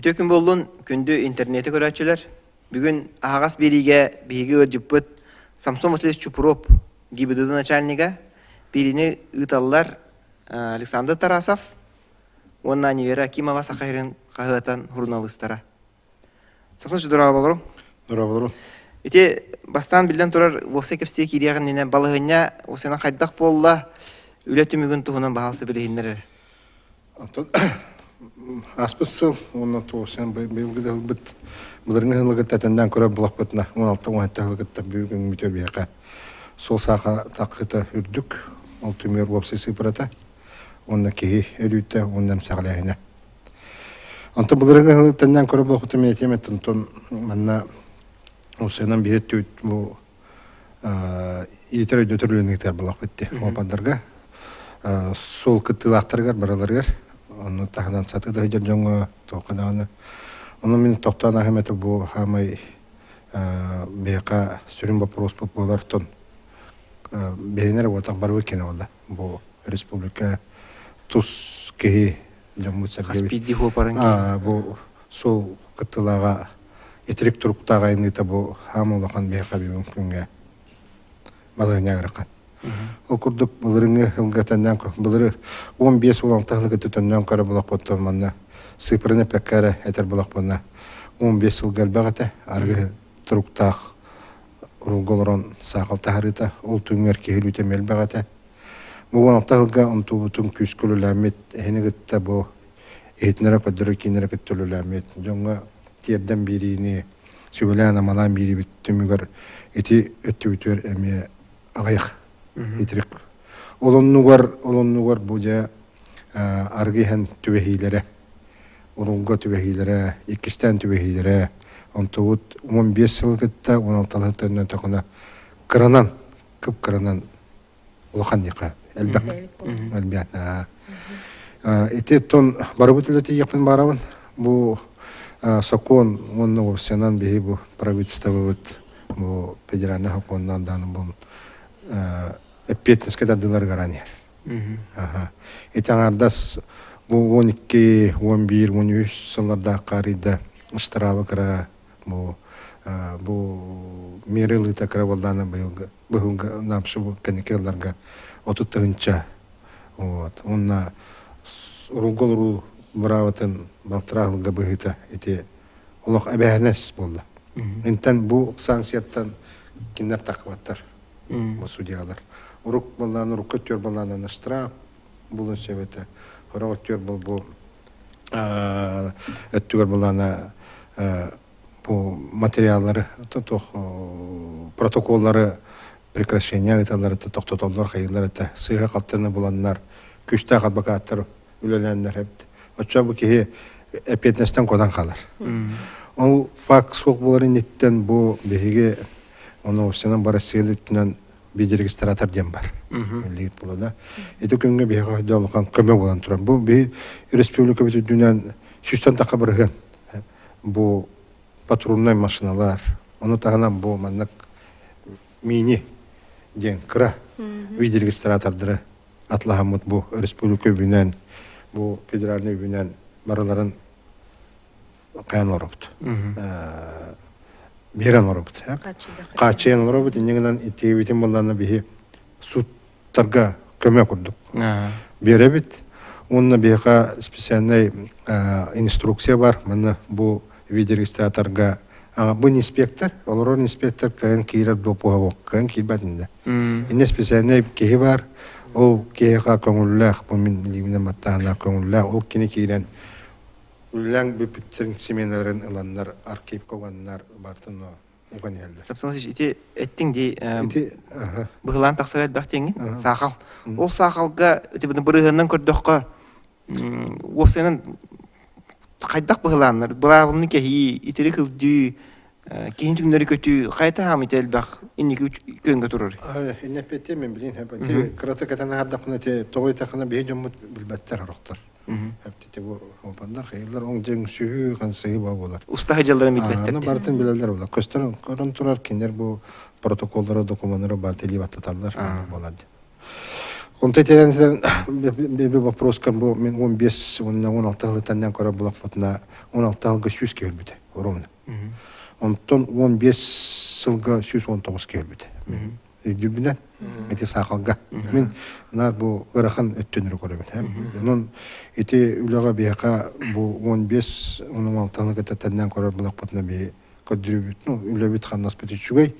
Үтүө күн буоллун, күндү интернети көрөөччүлэр. Бүгүн аһаҕас биэриигэ биһиги ыалдьыппыт Самсон Васильевич Чупуруоп, ГИБДД начальнига, биэриини ыыталлар Александр Тарасов уонна Анивера Акимова Саха сирин хаһыатын суруналыыстара. Самсон дорооболорум. Дорооболорум. Ити бастаан биллэн турар уопсай кэпсиэ киириэх иннинэ балаһыанньа уопсайынан хайдах буолла, үлэ түмүгүн туһунан баһаалыста билиһиннэр эрэ. Оттон ааспыт сыл уонна туосен быйылгы да ылбыт былырыҥҥы сылы кытта тэннээн көрөр булахпытына 16 17 сылы кытта бүгүн бүтүөр биһиэхэ суол сааха таххыта үрдүк ол түмүгэр уопсай сыыпырата уонна киһи өлүүтэ уонна эмсэҕэлээһинэ. Онтон былырыҥҥы сылы тэннээн көрөр булахпытына мен этиэм онтон манна уопсайынан биһи өттүбүт бу иитэр өйдөтөр үлэни ыытар буоллахпыт дии уопандарга суол кыттыылаахтарыгар барыларыгар онну таһынан сатыы да сылдьар дьоҥҥо туохха даҕаны ону мин тохтоон аһым этэ бу хаамай биһиэхэ сүрүн боппуруоспут буолар тон биһиэнэ эрэ буолтах барыбыт киэнэ буолла бу республика тус киһи дьоммут сэргэбит бу суол кыттыылааҕа итирик туруктаах айаныыта бу хаама улахан биһиэхэ бүгүн күҥҥэ балаһыанньа ыарахан. Ол курдук былырыҥҥы сылга төннөн былыры 15 16 сылга төннөн көрө булахпыттан манна сыыпырын эппэккэ эрэ этэр булахпына 15 сылга элбэх этэ арыгы туруктаах уруулга олорон саахал таһарыыта ол түҥҥэр киһи өлүүтэ элбэх этэ. Бу 16 сылга онтубутун күүскэ үлэлээммит эһини кытта бу иһитинэрэ көрдөрөр кииннэрэ кытта үлэлээммит дьоҥҥо тиэрдэн биэриини сүбэлээн-амалаан биэриибит түмүгэр ити өттүбүтүгэр эмиэ аҕыйах итирик. Ол оннугар, ол оннугар бу дьэ аргы иһэн түбэһиилэрэ, урулга түбэһиилэрэ, иккистээн түбэһиилэрэ, онтубут 15 сыл кытта 16 төннөн тохуна кыранан, кып-кыранан улахан диэххэ элбэх элбэх ити оттон барыбыт үлэтийиэхпин баарабын бу сокуон уонна уопсайынан биһи бу правительствобыт бу федеральнай сокуоннар дааны бу эппиэтинэскэ тардылар гаран иһэр ити аҥаардас бу 12 11 13 сыллардаахха арыйда ыстарааба кыра бу бу миэрэ ылыыта кыра буоллаана быйылгы быһылга наапсы кэнники ылларга 30 тыһыынча вот уонна уруулга олоруу быраабатын балтараа сылга быһыыта ити олох эбээһинэс буолла. Интэн бу санкцияттан кинилэр таххыбаттар бу судьялар. Урук баллаан урукку өттүгэр баллаанан штраф булун сөп этэ. Сорох өттүгэр бу бу өттүгэр баллаана бу материаллары туох протоколлары прекращение ыыталлар этэ тохтотоллор хайыылар этэ сыыһа халтаны буланнар күүстээх адвокаттар үлэлээннэр эбит оччо бу киһи эппиэтинэстэн куотан хаалар ол факт суох буолар инниттэн бу биһиги ону сенан Россия үрдүнэн видеорегистратор диэн бар билигит була да ити күҥҥэ биһиэхэ улахан көмө буолан турар бу биһи республикабыт үрдүнэн сүүстэн тахха бырыһыан бу патрульнай машиналар, ону таһынан бу маннык мини диэн кыра видеорегистратордары атлаһаммыт бу республика үбүнэн, бу федеральный үбүнэн барыларын хайан олоробут. Биэрэн олоробут. Хааччыйан олоробут. Инньэ гынан итиэбитин буллана биһи суд тарга көмө курдук биэрэбит. Уонна биһиэхэ специальнай инструкция бар. Манна бу видеорегистраторга бу инспектор, олорор инспектор кыайан киирэр допуһа кыайан киирбэт инде. Инне специальнай киһи бар. Ол киһиэхэ көҥүллээх, бу мин илиибинэн баттааннаах көҥүллээх. Ол кини киирэн үлэлээн бүппүттэрин сменаларын ыланнар архивка уганнар бартын уган иһэллэр. Сапсанасич ити эттиҥ дии быһылаан тахсар элбэх диэҥҥин саахал. Ол саахалга ити бырыһыаннан көрдөххө уопсайынан хайдах быһылааннар быраабыланы кэһии, итирик ылдьыы, киһин түмнэри көтүү хайа таһаамыйта элбэх инники күөҥҥэ турар. Инне эппиэттиэм мен билин кырата кэтэн аһардахпына те тоҕо итэххинэ биһи дьоммут билбэттэр орохтор. Эптити бу опандар хайылар оҥ дьиҥ сүһүү хансыһыы ба буолар. Устаһы дьалларын билбэттэр. Аны барытын билэллэр буолар. Көстөр көрөн турар кинилэр бу протоколлары, докуманнары бар тилии баттаталлар буолар. Онто итинэн бэби вопроска бу мин 15 уонна 16 сылтан көрөр булаппытына 16 сылга 100 киһи өлбүтэ ровно. Онтон 15 сылга 119 киһи өлбүтэ. Мин өйдүүрбүнэн ити саахалга. Мин наар бу ыарахан өттүнүрү көрөбүн. Онон ити үлэҕэ биһиэхэ бу 15 16 кытта тэннэн көрөр булаппытына биһи көрдөрүүбүт, ну, үлэбит хамнаспыт үчүгэй.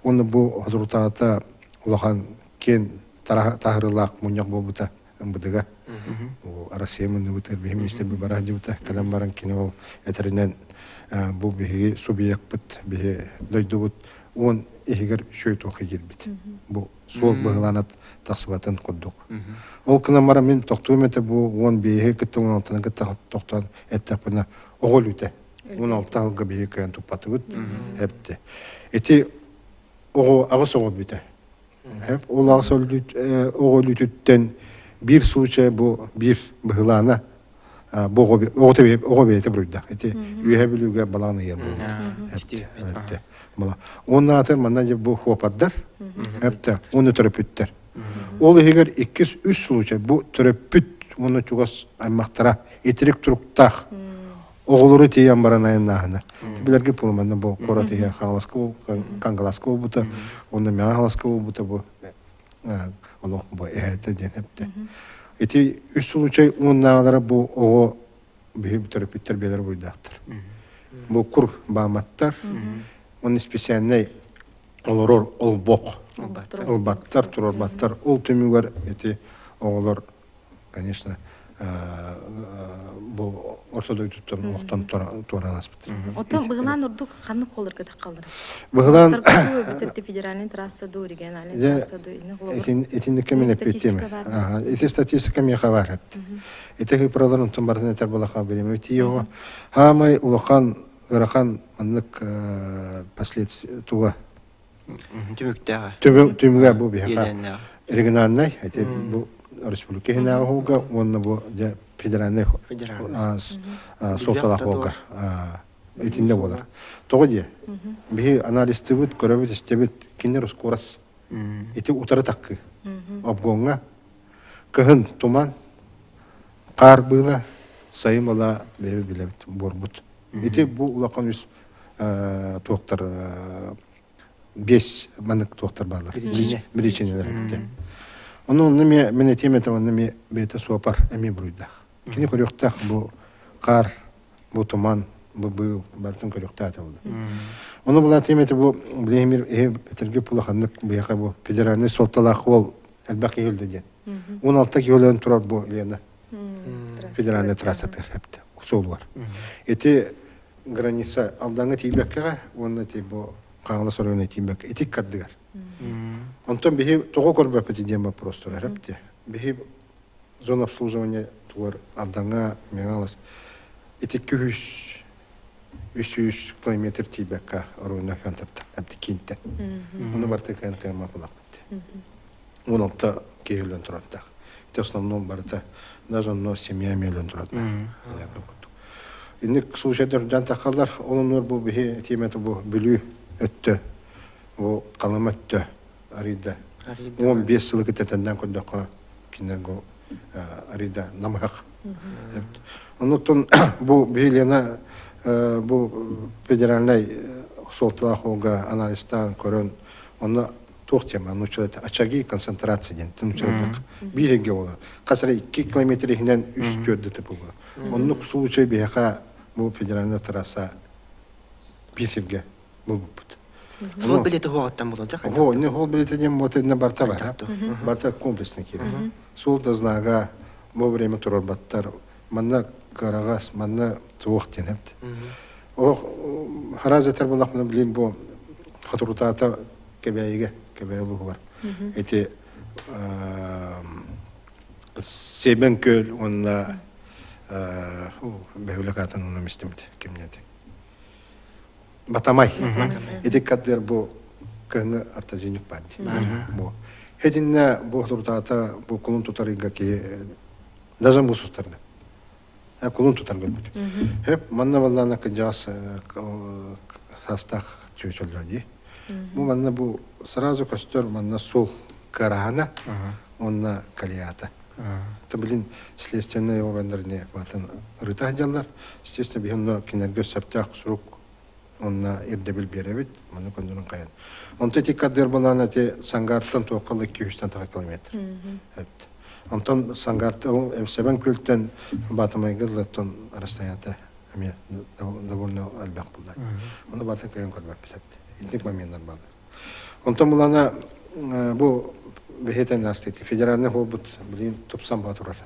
Уонна бу соторутааҕыта улахан киэн таһырылаах мунньах буолбута МВД-га. Россия муннубут биһи министр бара сылдьыбыта. Кэлэн баран кини ол этэринэн бу биһиги субъекпыт, биһи дойдубут уон иһигэр үчүгэй туохха киирбит. Бу суол быһылаана тахсыбатын курдук. Ол гынан баран мин тохтуом этэ бу 15-и кытта 16-ны кытта тохтоон эттэхпинэ оҕо өлүүтэ 16 сылга биһиги кыайан туппатыбыт эпти. Ити оҕо аҕыс оҕо өлбүтэ. Ол аҕыс оҕо өлүүтүттэн биир случай бу биир быһылаана бу оҕо бэйэтэ буруйдаах. Ити Үөһэ Бүлүүгэ балаҕан ыйар буолбут. Уонна атын манна бу хуопардар, эптэ, уонна төрөппүттэр. Ол иһигэр иккис үс случай бу төрөппүт уонна чугас аймахтара итирик туруктаах оҕолору тиийэн баран айаннааһына. Билэргэ буолуманна бу куорат иһэр Хаҥаласка Кангаласка буолбута, уонна Мэҥэ Хаҥаласка буолбута бу олох бу эһээтэ диэн эптэ. Ити үс случай уоннааҕылара бу оҕо биһи төрөппүттэр бэйэлэрэ буруйдаахтар. Бу кур бааматтар, уонна специальнай олорор олбох ылбаттар, турарбаттар. Ол түмүгэр ити оҕолор конечно, бу орто дойдуттан олохтон туораан аспыт. Оттон быһылаан ордук ханнык холлорго таххаллар? Быһылаан федеральный трасса ду, региональный трасса ду, итинник мен эппиттим. Ити статистика миэхэ бар эпт. Ити хыпыралар онтон барытын этэр балаха билим. Ити хаамай улахан ыарахан маннык последствия туга Түмүктээҕэ. Түмүгэ бу биһиэхэ региональнай, ити бу республика иһинээҕи уһулга уонна бу дьэ федеральнай суолталаах уолга итиннэ буолар. Тоҕо диэ? Биһи анализтыбыт, көрөбүт, истэбит, кинилэр ускурас. Ити утары таккы. Обгоҥҥа кыһын туман, хаар быыла, сайын бала бэйэбит билэбит буорбут. Ити бу улахан үс туохтар биэс маннык туохтар бааллар. Биричиинэлэр эбиттэр. Ону онно эмиэ мин этиэм этэ онно эмиэ бэйэтэ суопар эмиэ буруйдаах. Кини көрүөхтээх бу хаар, бу туман, бу быыл барытын көрүөхтээх этэ буолла. Ону булан этиэм этэ бу билигин этэргэ улаханнык биһиэхэ бу федеральнай суолталаах уол элбэх киһи өлдө диэн. 16 киһи өлөн турар бу Лена федеральная трассатыгар эптэ суолугар. Ити граница Алдаҥҥа тиийбэккэҕэ уонна ити бу Хаҥалас оройуона тиийбэккэ ити кардыгар. Онтон биһи тоҕо көрбөппүт диэн вопрос турар эпти. Биһи зона обслуживания тугар Алдаҥҥа Мэҥэ ити күһүс 300 километр тиийбэккэ оройуона эпти киинтэн. Ону барыта кыайан кыаммапылаппыт. 16 киһи өлөн турардаах. Ити основном барыта даже онно семья эмиэ өлөн турардаах. Инник случайдар үрдэн тахаллар. Ол оннугар бу биһи тиэмэтэ бу Бүлүү өттө, бу Халыма өттө арыйда. 15 сылы кытта көрдөххө кинилэргэ арыйда намыһах. Оннуттан бу биһи Лена бу федеральнай суолталаах уолга анализтаан көрөн онно туох тема нууччалата очаги концентрация диэн нууччалата биир эргэ буолар хас эрэ 2 километр иһинэн үс түөрдэ типа буолар оннук случай биһиэхэ бу федеральная трасса биир сиргэ булбуппут Суол билети хуоҕуттан булунча О, не суол билете диэн вот инне барта бар. Барта комплексно киирэр. Суол да знага вовремя турарбаттар. Манна кыараҕас, манна туох диэн эбит. Олох хараас этэр буоллахпына билин бу хотурутаата Кэбээйигэ, Кэбээйи улууһугар ити Сиэбэн күөл уонна бөһүөлэк аатын онно истимит кимнээти. Батамай. Ити кадыр бу кыһыҥҥы автозиник баар дии. Бу. Хетинне бу хотурутаата бу кулун тутарыга киһи даже муус устарда. Кулун тутар көрбүт. Хөп манна баллаана кыдьаҕас саастаах чүөчөллөө дии. Бу манна бу сразу көстөр манна суол кыараһана. уонна колеята. Это билин следственный органнар не батын ырыта сылдьаллар. Естественно, биһи онно кинилэргэ сөптөөх сурук онно ирдэбил биэрэбит, маны көндөрөн хайан. Онто ити кадыр балаан эти Сангаартан туохха 200 таха километр. Онтон Сангаартан Сэбэн күлтэн Баатамайга ыллаттан расстояние эмиэ довольно элбэх булла. Оны батын кыйан көрбөппүт. Итинник моменттар баалар. Онтон булана бу бэһиэтэн астыйты федеральный холбут билин тупсан ба турар.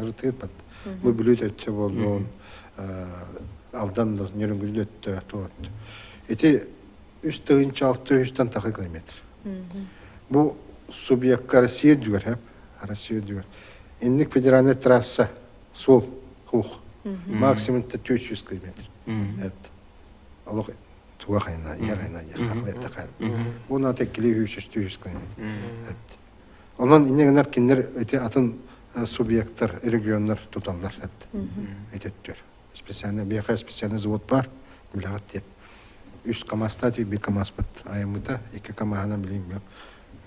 Ырытыыт бат. Бу бүлүүт өттө боллун, Алдан Нөрүнгүлүн өттө туот. Ити үс тыһыынча алты үстэн тахы километр. Бу субъекка Россия дүгэр, Россия дүгэр. Инник федеральный трасса суол хух. Максимум 400 километр. Олох туга хайна, иһэр хайна, хахлетта Уна теккили 300 километр. Онон инне гынар кинилэр эти атын субъекттар, регионнар туталлар этеттер. Специально биэхэ специальный завод бар, билэҕит диэн. Үс КАМАЗта биир КАМАЗпыт айаммыта, икки КАМАЗынан билим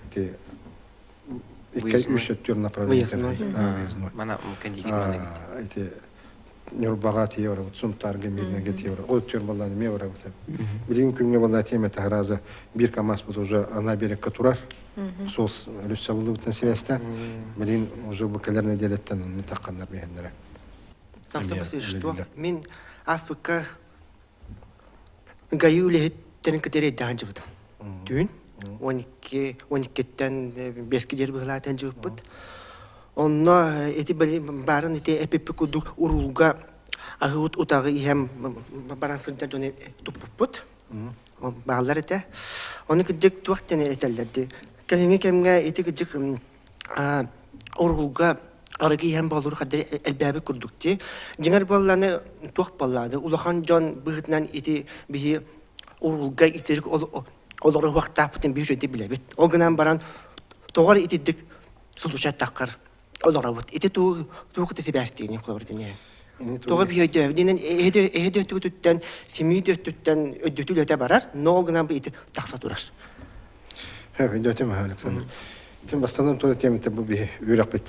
ити икки үс өттүр направление выездной. Мана Ити Ньурбаҕа тиийэ барабыт, Сунтаарга, Миирнэгэ тиийэ барабыт. Ол өттүгэр баллаан эмиэ барабыт. Билигин күҥҥэ баллаа тиэмэтэ араза биир КАМАЗпыт уже ана берекке турар. Суол өлүс сабыллыбытынан сибээстээн. Билигин уже бу кэлэр нэдиэлэттэн онну тахханнар биһэннэрэ. Самса что? Мин ааспыкка ГАИ үлэһиттэрин кытары эйдээн дьыбытым. Түүн 12 12-ттэн 5 диэри быһылаатан дьыбыппыт. Онно ити баарын ити эпиппит курдук уруулга аһыут утаҕы иһэн баран сылдьар дьону туппуппут. Бааллар этэ. Ону кырдьык туох диэн этэллэр дии. Кэлиҥҥи кэмҥэ ити кырдьык уруулга арыгы иһэн буолур хадда элбээбит курдук дии. Дьиҥэр буолланы туох буоллаады улахан дьон быһыытынан ити биһи уруулга итирик олору уохтаахпытын биһи үчүгэйдик билэбит. Ол гынан баран тоҕо эрэ итирдик сулучаттаххар олоробут. Ити туу кытта сибээстиини холобур итини. Тоҕо биһи өйдөөбүт диэн эһэ өттүгүтүттэн симии өттүттэн өйдөтүү үлэтэ барар, но ол гынан ити тахса турар. Өйдөөтүм Александр. Тим бастанан тура темите бу биһи үөрэхпит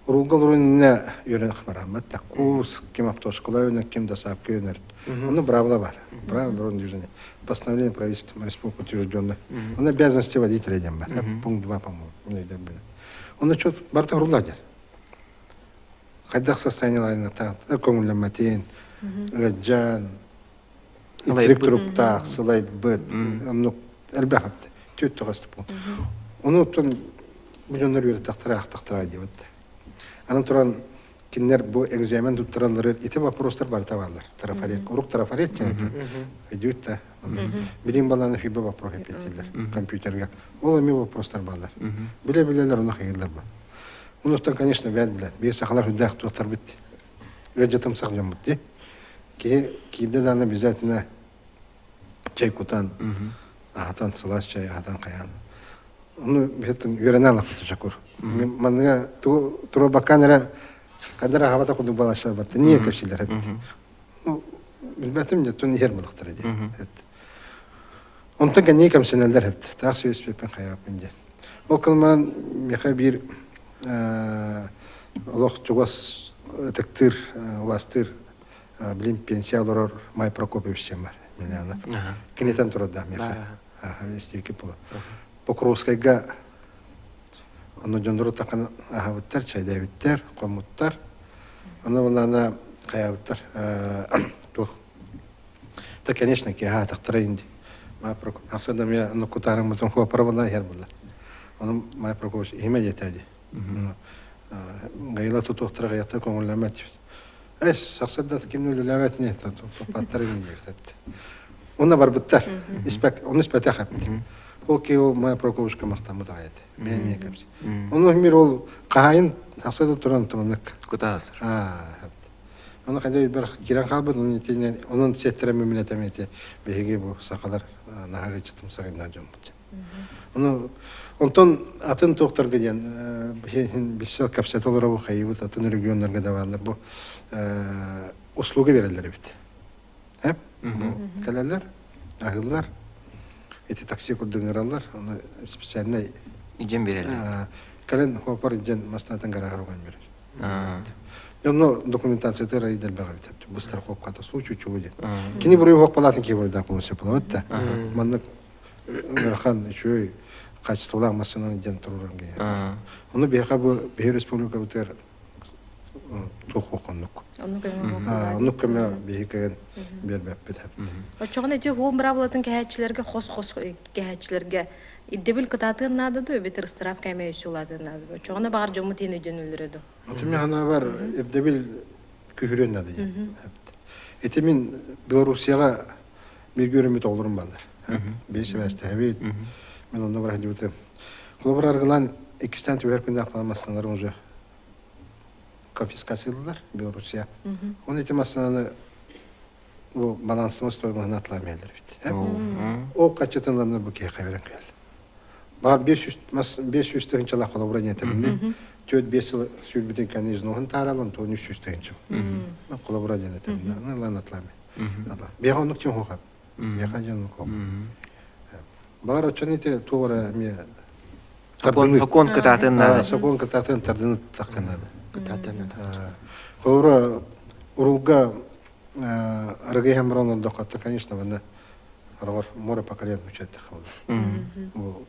Уруулга олорон иннэ үөрэнэх бараммат да курс, ким автошкола үөнэр, ким досаапка үөнэр. Онно правила бар. Правила дорожного движения. Постановление правительства республики утвержденное. Онно обязанности водителя диэн бар. Пункт 2, по-моему. Онно что барыта уруула дер. Хайдах состояниеларына көҥүллэммэтин, ыалдьан, итирик туруктаах, сылайбыт, оннук элбэх түөрт тоҕус Ону оттон бу дьоннор үөрэтэхтэрэ аахтахтара диэбит. Аны туран кинилэр бу экзамен туттараллары ити вопростар барыта бааллар. Трафарет, урук трафарет диэн этэ. Өйдүүт да. Билим баланы фиба вопрос эппиэттииллэр компьютерга. Ол эмиэ вопростар бааллар. Билэ-билэлэр ону хайыыллар ба. Онуттан, конечно, бэт билет. Биир сахалар үрдээх туохтарбыт ыалдьытымсах дьоммут дии. Киһи киирдэ даҕаны обязательно чай кутан, аһатан, сылаас чай аһатан хайаан. Ону биһиттэн үөрэнэ алаппыт чакур. Манныга туруорбаккаан эрэ ханна эрэ аһабата курдук балаччылар батта не кэпсииллэр эбит. Ну, билбэтим дьэ, иһэр балыктара дии. Онтон кэнники кэмсэнэллэр эбит. Таах сүөспүппүн хайааппын диэн. Ол кылмаан миэхэ биир олох чугас ытыктыыр, убастыыр билим пенсия олорор Май Прокопьевич диэн бар Емельянов. Кинитэн турардаах миэхэ. Истибикки буолар. Покровскайга онно дьоннору такан аһабыттар, чайдээбиттэр, хоммуттар. Аны булана хайаабыттар туох Да, конечно, киһи атахтара инди. Май Прокоп, ахса да мен аны кутаарыммытын хуопара иһэр булла. Ону Май Прокопович иһимэ диэтэ ди. Гайла тутуохтара гаяттар көҥүллэммэт. Эс, сарсыарда кимни үлэлээбэт не, туппаттар ини диэбит. Онно барбыттар. Испэк, ону испэтэх эппит. Ол ки ол Май Прокоповичка махтаммыт аҕай этэ. Мен кэпси. Ону мир ол хаһайын ахсада туран туманнык. Кутаат. Аа, Ону хайда өйбөр киирэн хаалбыт, онон итинэн онон сиэттэрэн мин этем ити биһиги бу сахалар наһаа ыччатымсаҕыннаа дьоммут. Ону онтон атын туохтарга диэн билсэ кэпсэтэ олоробу хайыбыт атын регионнарга да бааллар бу услуга береллер эбит. Эп бу кэлэллэр, аһыыллар, ити такси курдук ыҥыраллар, ону специальный Идем береллер. Кэлин хуопар дьэн маснатын гарааһар уган берер. Онно документацията райдербэҕэ битэр. Бу страховката случай чего диэн. Кини буруйу хуоппалаатын киһи буруйдаах буолуон сөп буолабыт да. Маннык ыарахан үчүгэй качестволаах массыынаны диэн туруоран киһи. Ону биһиэхэ бу биһи республикабытыгар туох оннук. Оннук көмө биһи кэлэн биэрбэппит. Оччоҕуна ити уол быраабылатын кэһээччилэргэ хос-хос кэһээччилэргэ ирдэбил кытаатыан наада дуо эбэтэр ыстыраап кээмэйэ өссө улаатыан наада дуо? Оччоҕуна баҕар дьоммут иһин өйдөнөллөрө дуо? Ити мин санаабар ирдэбил күһүрүөн наада диэн. Ити мин Белоруссияҕа бииргэ үөрэммит оҕолорум бааллар. Биир сибээстэһэбит. Мин онно бара сылдьыбытым. Холобур аргылаан иккистээн түбэһэр күннээх массыыналарым уже конфискациялыылар Белоруссия. Оны ити массыынаны бу балансовый стоимоһын атлаан биэрэллэр эбит. Ол хаччытын бу киһиэхэ берен кэлэр. Баар 500 тыһыынчалаах холобура диэн этэминне. 4-5 сыл сүүрбүтүн кэннэ изноһун таарал, онтон 300 тыһыынча. Холобура диэн этэминне. Ылан атлаан. Биэҕэ оннук тиэн хуха. Биэҕэ дьон оннук Баар оччону ити туох эрэ эмиэ Сокуон, сокуон кытаатын наада. Сокуон кытаатын тардыны тахха наада. Кытаатын наада. Холобура, урулга арыгы иһэн баран олордоххо, конечно, манна хороҕор море по колен учеттах Бу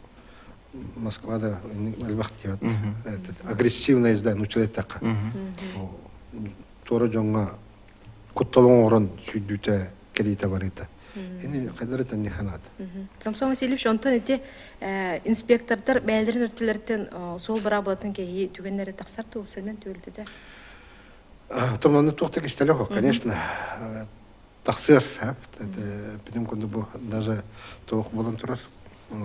Москвада элбэх диэбит агрессивное издание училеттахха. Туора дьоҥҥо куттал оҥорон сүүрдүүтэ кэлиитэ барыыта. Ини хайдары тэнниэхэ наада. Самсон Васильевич, онтон ити инспектордар бэйэлэрин өртүлэриттэн суол быраабылатын кэһии түгэннэрэ тахсар туупсанан түбэлтэтэ? Томанны туох да кистэлэ суох, конечно. Тахсыар. Бүтүн курдук бу даже туох буолан турар.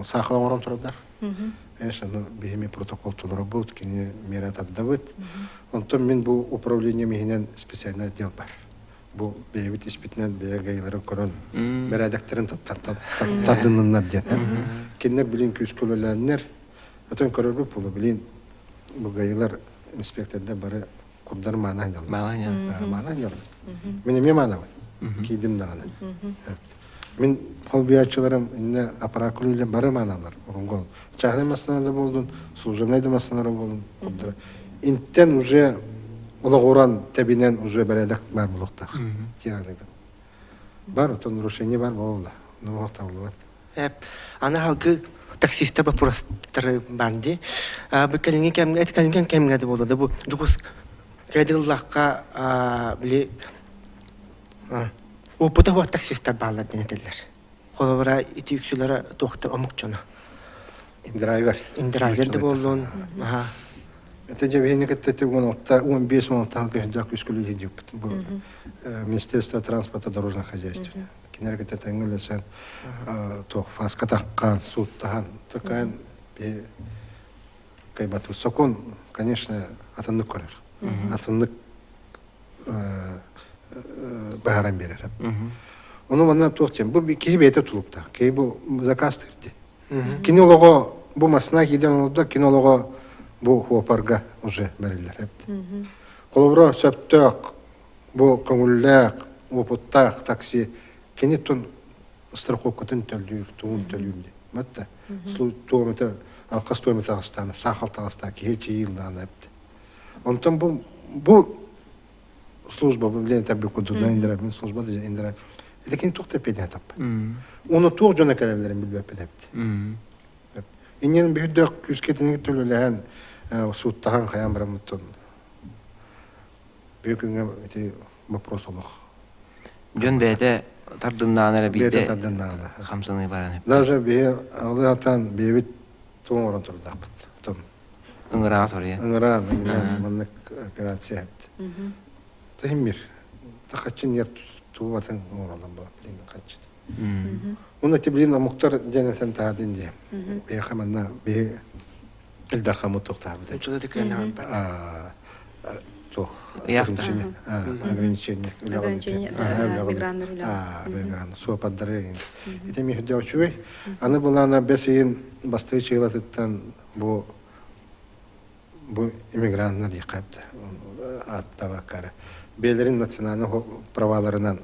Саахал оҥорон турардаах. Конечно, ну, биһими протокол толоробут, кини миэрэ тардабыт. Онтон мин бу управлением иһинэн специальный отдел бар. Бу бэйэбит испитинэн бэйэ гайларын көрөн бэрээдэктэрин тардынныннар диэн. Кинилэр билин күүскэ үлэлээннэр, өтөн көрөрбүт буолу билин бу гайлар инспектордар бары курдар маана сылдьаллар. Маана сылдьаллар. Мин эмиэ маанабын. Киирдим даҕаны. Мин холбуйааччыларым иннэ аппараакка үлэлиир бары мааналар. Урунгол. Чааһынай массыыналар буоллун, служебнай да массыыналар буоллун курдара. Интен уже олоҕуран, тэбинэн уже бэрээдэк баар буолуохтаах. Диэн Бар, оттон нарушение бар буолла. Ну, табыллыбат. Аны халгы таксиста боппуруостары баар дии. Бу кэлиҥҥи кэмҥэ, ити кэлиҥҥи кэмҥэ да буолла да бу дьукус кэдиллахха били опыта суох таксистар бааллар диэн этэллэр. Холобура ити үксүлэрэ туохтар омук дьоно. Индрайвер. Индрайвер да буоллун. Аха. Это же биһини кытта ити 16 15-16 көһүндээх күскүлүү сылдьыбыт. Бу Министерство транспорта дорожного хозяйства. Кинилэр кытта тэҥҥэ үлэлсэн туох фаска таххан, сууттаһан, такаан кайбатыбыт. Сокуон, конечно, атыннык көрөр. Атыннык быһааран биэрэр. Ону манна туох диэн, бу киһи бэйэтэ тулуктаах. Киһи бу заказ тирди. Кини олоҕо бу масына киирдэн олордо, кини олоҕо бу хуопарга уже бэриллэр. Холобура, сөптөөх, бу көҥүллээх, уопуттаах такси кини тун страховкатын төлүүр, тугун төлүүр дии. Матта туомата алқас туомата таҕыстаана, саахал таҕыстаа киһи чиил даана эбит. Онтон бу бу служба бу билен тарби курдук индира мин служба да индира это кини туох тэппиэтин таппат. Оны туох дьоно кэлэллэрин билбэппит эбит. Иннин бүһүрдээх күүскэтин төлөлөһөн сууттаһан хайаан бараммыттан Бү күҥҥэ ити вопрос олох. Дьон бэйэтэ тардыннаҕына эрэ Бэйэтэ биирдэ тардыннаҕына. хамсаныы баран эппит. Даже биһи алыатан бэйэбит тугу оҥорон турдаахпыт. Том Ыҥыраҕа соруйа. ыҥыраан ыҥыраан маннык операция эбит. Тыһым мир. Хаччын ер тугу батын оҥороллор була блин хаччыт. Уну ити блин омуктар диэн этэн таһаардын диye. Биһиэхэ манна биһи Ил Дархаммыт туохтаабыт Учула дыкыанаан туох ограничение ограничение Ограничение, миграннар үлэҕэ. Миграннар суопардары ити миһирдэ үчүгэй. Аны былаана бэс ыйын бастакы чыылатыттан бу бу иммиграннар диэххэ ааттабакка бэйэлэрин национальнай праваларынан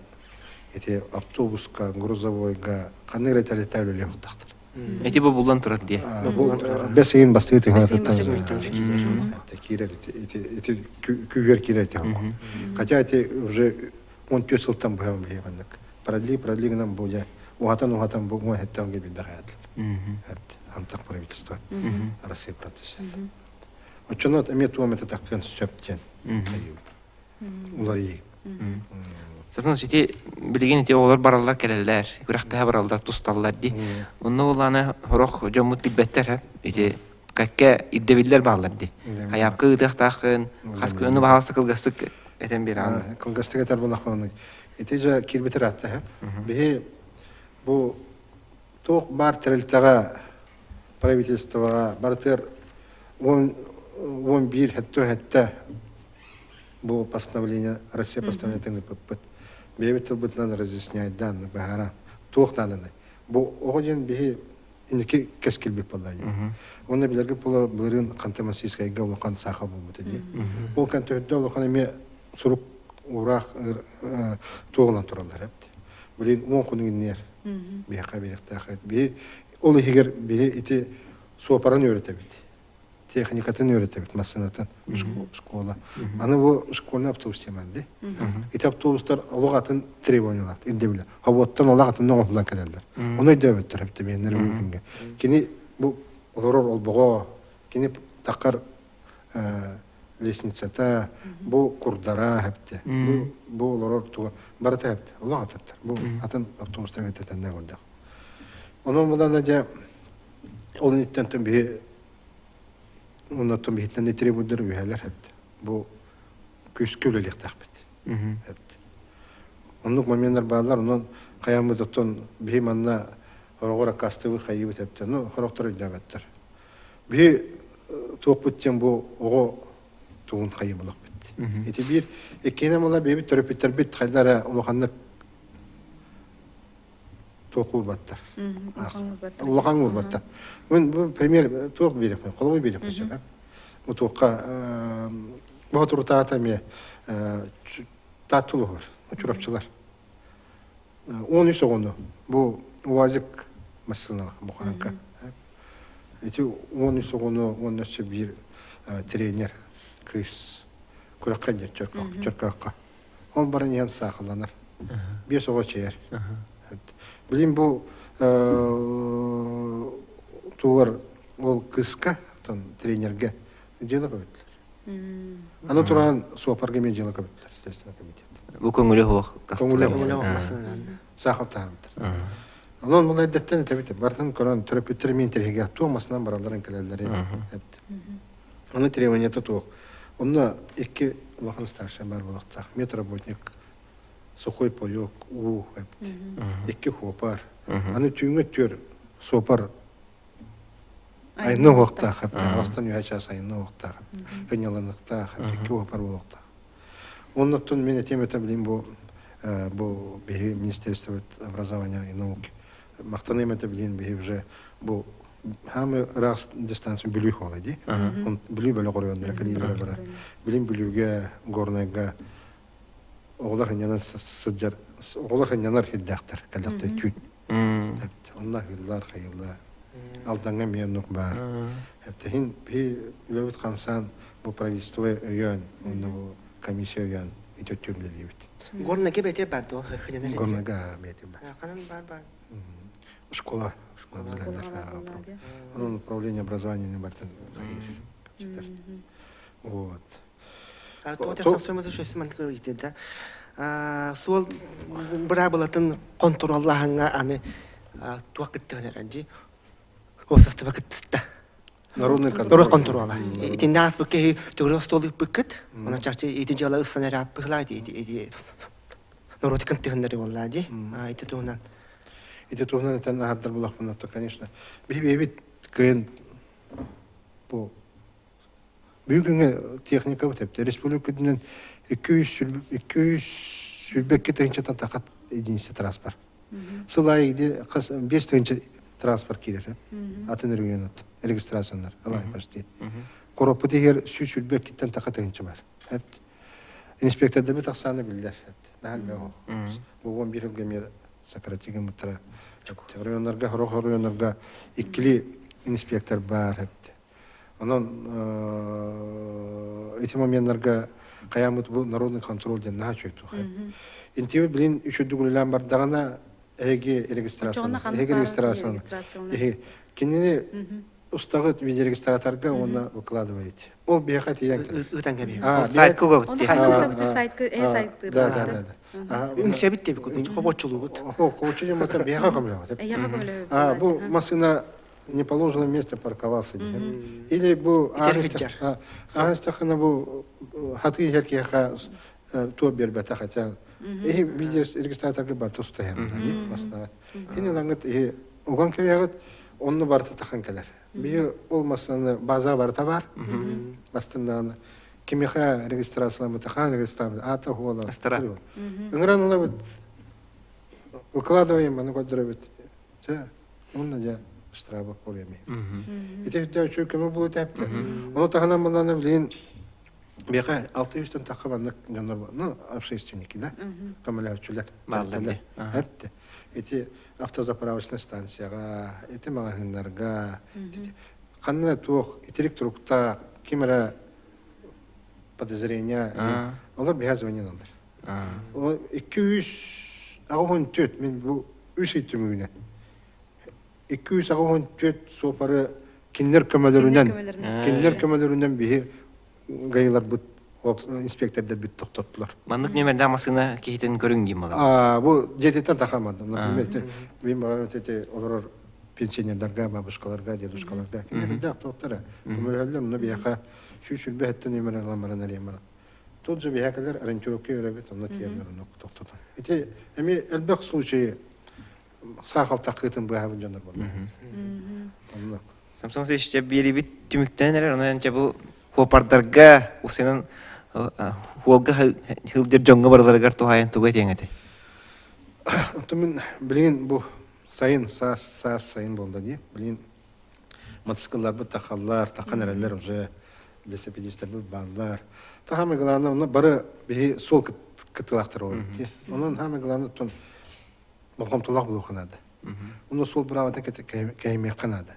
ити автобуска, грузовойга ханнык эрэ тэрилтэ үлэлиэх тахтар. Эти бу булан турар дии. Бу бэс ыйын бастыы тыһаатыттан киирэр ити ити күүгэр киирэр ити Хотя ити уже 14 сылтан быһа быһа маннык. Продли, продли гынан бу дьэ уһатан уһатан бу уон хэттэн билдэ хаятылар. Антах правительство Россия правительство. Оччоно эмиэ туом это таккын сөп диэн уларыйыы. Сатан ити билигин ити оҕолор бараллар кэлэллэр, күрэхтэһэ бараллар, тусталлар дии. Онно буоллаҕына сорох дьоммут билбэттэр ити кэккэ ирдэбиллэр бааллар дии. Хайаапка ыытыахтааххын, хас күн баһаалыста кылгастык этэн биэрэҕин. Кылгастык этэр буоллахпына ити дьэ киирбит ыраатта Биһи бу туох баар тэрилтэҕэ правительствоҕа барытыгар 11 хэттэ бу постановление Россия постановлениетын ыыппыппыт. Бэйэбит тылбытынан разъясняйдаан быһааран туох нааданы. Бу оҕо диэн биһи инники кэскилбит буолла дии. Уонна билэргэ буола былырыын Ханты-Мансийскайга улахан сааха буолбута дии. Ол кэнтэ улахан эмиэ сурук уураах туоҕунан тураллар эбит. Билин уон хонук иннигэр биһиэхэ биэриэхтээх эбит. Биһи ол иһигэр биһи ити суопарын үөрэтэбит. Техникатын үөрэтэбит, массыынатын, школа. Аны бу школьный автобус диэн дии. Ити автобустар олох атын требованиялаах ирдэбилэ. Хобуоттан олох атын оҥоһуллан кэлэллэр. Ону өйдөөбөттөр эбит бэйэлэр күҥҥэ. Кини бу олорор олбоҕо, кини таххар лестницата, бу курдара хэпте, бу бу олорор туга барыта хэпте, олох ататтар. Бу атын автобустарга тэтэннэ көрдөх. Онон булана дьэ ол иниттэн биһи оннуттан биһиттэн требуйдар үһэлэр хэпте. Бу күүскэ үлэлиэхтээхпит. Хэпте. Оннук моменнар бааллар, онон хайаммыт оттон биһи манна хороҕор аккаастыбы хайыыбыт эптэ. Ну, хорохтор өйдөөбөттөр. Биһи туохпут диэн бу оҕо тугун хайыбылахпыт. Ити биир иккиһинэн була бэйэбит төрөппүттэрбит хайда эрэ улаханнык туох уурбаттар. Улахан уурбаттар. Мен бу пример туох биэриэхпин, холобур биэриэхпин сөп. Бу туохха бу турутаата эмиэ Тааттулуһугар, Чурапчылар. 13 оҕону бу УАЗик массыынаҕа бухааҥка. Ити 13 оҕону уонна өссө биир тренер кыыс күрэххэ диэн Чөркөөххө. Ол баран иһэн саахалланар. Биэс оҕо чэйэр. Билин бу тугар ол кыыска, тренергэ дьыала көбүттэр. Аны туран суоппарга эмиэ дьыала көбүттэр, естественно, комитет. Бу көҥүлэ суох. Көҥүлэ Саахал таһаарбыттар. Онон мул эрдэттэн этэбит, барытын көрөн төрөппүттэр эмиэ интэриэһиргээх туох масынан баралларын кэлэллэрин эппит. Аны требованиета туох. Онно икки улахан старшай бар буолуохтаах. Медработник, сухой паёк, уу эппит. Икки хуопар. Аны түүҥҥэ түөр суопар Айны уохтаах, аҕыстан үһэ чаас айны уохтаах, ынньаланыктаах, икки уопар буолуохтаах. Оннуттан мин этиэм этэ билим бу бу биһи министерство образования и науки мактаныам этэ билин биһи уже бу хаамы ыраах дистанция Бүлүү хола дии. Бүлүү бөлөх оройуоннара кэлиилэрэ бара. Билин Бүлүүгэ, Горнайга оҕолор сынньанан сылдьар оҕолор сынньанар сирдээхтэр кэллэхтэр түүн онно аһыыллар хайыыллар Алдаҥҥа эмиэ оннук баар эптэһин биһи үлэбит хамсаан бу правительство өйөөн уонна бу комиссия өйөөн ити өттүгэр үлэлиибит Горнайга бэйэтэ бар дуо Горнайга бэйэтэ бар ханан бар бар школа онон управление образования бартын вот Суол быраабылатын хонтуруоллааһыҥҥа аны туох кыттыһан эрэр дии уопсастыба кыттыста. Народный контроль. Народ контрола. Итиннэ ааспыт киһи төгүрүк остуол ыыппыккыт. Онон чахчы ити дьыала ыссан эрэ ааппыһылаа ити ити норуот кынтыһыннары буоллаа дии. Ити туһунан. Ити туһунан этэн аһардар булахпын конечно. Биһи бэйэбит кыайан бу Бүгүҥҥү техникабыт эбит. Республика үрдүнэн 222 тыһыынчаттан тахат единица транспорт. Сыл аайы где хас 5 тыһыынча транспорт киирэр. Атын регионут регистрациялар ылай почти. Короппут иһигэр 122-тэн таха тыһыынча бар. Инспектордарбыт ахсаана биллэр. Наһаа элбэх. Бу 11 сылга эмиэ сократигын буттара. Оройуоннарга, сорох оройуоннарга иккили инспектор баар эбит. Онон ити моменнарга хайааммыт бу народный контроль диэн наһаа үчүгэй туох. Интиби билин үчүгдүк үлэлээн бардаҕына эһиги регистрацияны, эһиги регистрацияны, эһиги кинини устаҕыт видеорегистраторга уонна выкладываете. Ол биһиэхэ тиийэн кэлэр. Ыытан кэбиһин. Сайтка угабыт дии. Сайтка э сайттыыр. Да, да, да, да. Үҥсэбит диэбит курдук, хобоччулуубут. Хобоччу диэн батар биһиэхэ көмөлөҕүт. Эйиэхэ көмөлөһөбүт. А, бу массыына не положенном месте парковался диэн. Или бу ааныстахына бу хатыы иһэр киһиэхэ туо биэрбэтэ хотя эһи видеорегистраторга барыта устаһар массынаҕа. Ини лаҥыт иһи уган кэбиһэҕит онно барыта тахан кэлэр. Биһи ол массыынаны база барыта бар. Бастыннаҕына кимиэхэ регистрацияламмыта, хаан регистрацияламмыта, аата хуола. Ыҥыран ылабыт, выкладываем, маны көрдөрөбүт. Чэ, уонна дьэ штраба буолуо Ити үрдэ үчүгэй көмө буолуо тэптэ. Ону таһынан буллаҕына билигин Биэхэ 600-тэн тахха маннык дьоннор, ну, общественники, да, көмөлөөччүлэр. Бааллар Эпти. Ити автозаправочная станцияҕа, ити маҕаһыыннарга, ханна туох итирик туруктаах, ким эрэ подозрение, олор биһа звонилалар. Ол 284 мин бу үс ый түмүгүнэн 284 суопары кинилэр көмөлөрүнэн кинилэр көмөлөрүнэн биһи гаиларбыт инспектордарбыт тохтоттулар. Маннык нүөмэрдээх массыына киһитин көрүҥ диим буолар. Бу дьиэтиттэн тахамадым. Например, мин баҕарам эти олорор пенсионердарга, бабушкаларга, дедушкаларга кинилэр тоқтара. Көмөлөһөллөр, онно биһиэхэ сүүс сүлбэ нүөмэр ылан баран эрийэн баран. Тут же биһиэхэлэр ориентировка үөрэбит, онно тиийэннэр онно тохтотон. Ити эми элбэх случайы саахал таххыытын быһаабын дьоннор буолла. Оннук. Самсон Васильевич, дьэ биэрибит түмүктэнэн эрэр, онон дьэ бу хуопардарга, усенан хуолга сылдьар дьоҥҥо барыларыгар туһаайан тугу этиэҥ этэй? Оттон мин билигин бу сайын, саас, саас сайын буолла дии. Билигин мотоциклларбыт тахаллар, тахан эрэллэр уже велосипедистарбыт бааллар. Та самое главное, онно бары биһи суол кытылаахтар буолбут дии. Онон самое главное, оттон болҕомтолоох буолуохха наада. Онно суол быраабатын кэһимиэххэ наада.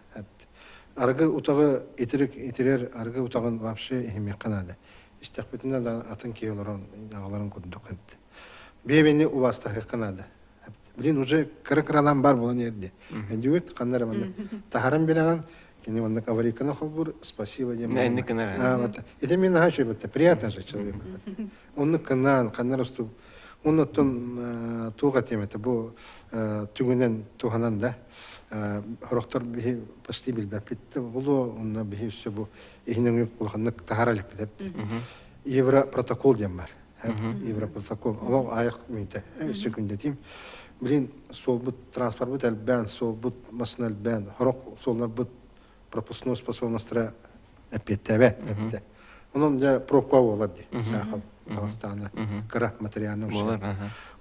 Арыгы утаҕы итирик итирэр арыгы утаҕын вообще иһимиэххэ наада. Истэхпитинэ да атын киһи олорон аҕаларын курдук эбит. Бэйэбини убаастаһыахха наада. Блин, уже кыра-кыралаан бар буолан иһэрди. Эдүгүт ханна эрэ маннык таһаран бирэҕин, кини маннык аварийканы холбуур, спасибо диэн. Инник гынар. Это мен наһаа үчүгэй приятно же человеку. Оннук гынаан, ханна эрэ устуб Оннуттан туох этиэм этэ бу түгүнэн туһанан да сорохтор биһи почти билбэппит да буолуо онно биһи өссө бу иһин улаханнык таһара иликпит эбит. Европротокол диэн бар. Европротокол олох айах мүнтэ сөкүндэтиим. Блин, суолбут транспорбут элбээн, суолбут массыына элбээн, сорох суолларбыт пропускной способностара эппиэттээбэт эбитэ. Онон дьэ пробка буолар дии саахал таҕыстаҕына кыра материальный ущерб.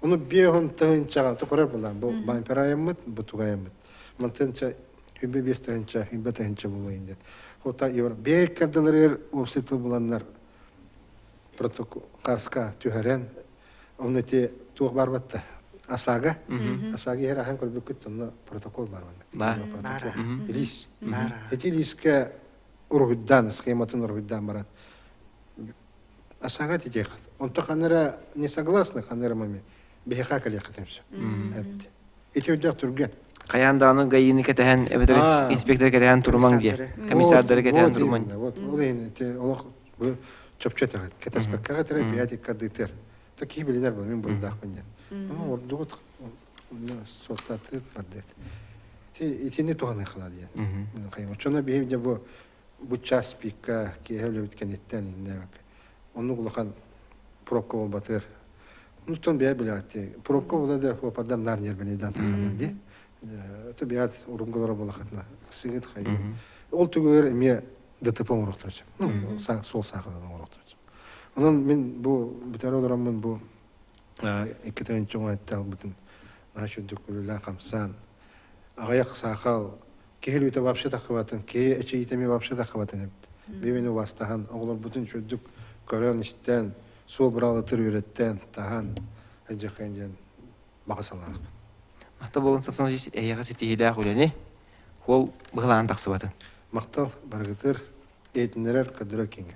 Ону биэһун тыһыынчаҕа тукурар булан бу бампер айаммыт, бу тугайаммыт. Мантынча хүббэ биэс тыһыынча, хүббэ тыһыынча буолуо диэн. Хота бэйэ кардаларыгар уопсай тыл буланнар протокол каска түһэрэн онно ити туох бар батта ОСАГО ОСАГО иһэр ахан көрбүккүт онно протокол бар протокол илиис ити илиискэ уруһуйдаан схематын уруһуйдаан баран ОСАГО титиэх онто ханна эрэ не согласны ханна эрэ момент биһиэхэ кэлиэххитин сөп ити өйдөөх түргэн Хайаан даҕаны ГАИ-ны кэтэһэн эбэтэр инспекторы кэтэһэн турумаҥ диэ. Комиссардары кэтэһэн турумаҥ. Вот ол иһин ити олох бу чопчу этэҕит. Кэтэспэккэҕит эрэ бэйэ иккардыытыар. Та киһи билинэр бу мин буруйдаахпын диэн. Ону ордугут суоттаатыыт бардыат. Ити итини туһаныаххына диэн. Мин хайым. Оччоно биһи дьэ бу бу час пикка киэһэ үлэбит кэнниттэн иннээбэккэ. Оннук улахан пробка буолбатыыр. Онуттан бэйэ билэҕит Пробка була да попадам наар нервнейдан тахалар дии. Это бэйэт урунгалара буолахатына сыгыт хайы. Ол түгүгэр эмиэ ДТП оҥоруохтарын сөп. Ну, суол саахалын оҥоруохтарын сөп. Онон мин бу бүтэр олороммун бу икки тыһыынча уон албытын наһаа үчүгдүк үлэлээн хамсаан аҕыйах саахал киһи өлүүтэ вообще таххыбатын, киһи эчэйиитэ эмиэ вообще таххыбатын эбит. Бэйэни убаастаһан, оҕолорбутун үчүгдүк көрөн-истэн, суол быраалатыр үөрэттэн, таһан, эдьэхэн диэн баҕа санаалаахпын. Махтал буолун Самсон Васильевич, эһиэхэ ситиһиилээх үлэни, хуол быһылаан тахсыбатын. Махтал барыгытыр, иһитиннэрэр көрдөрөр кииҥҥэ.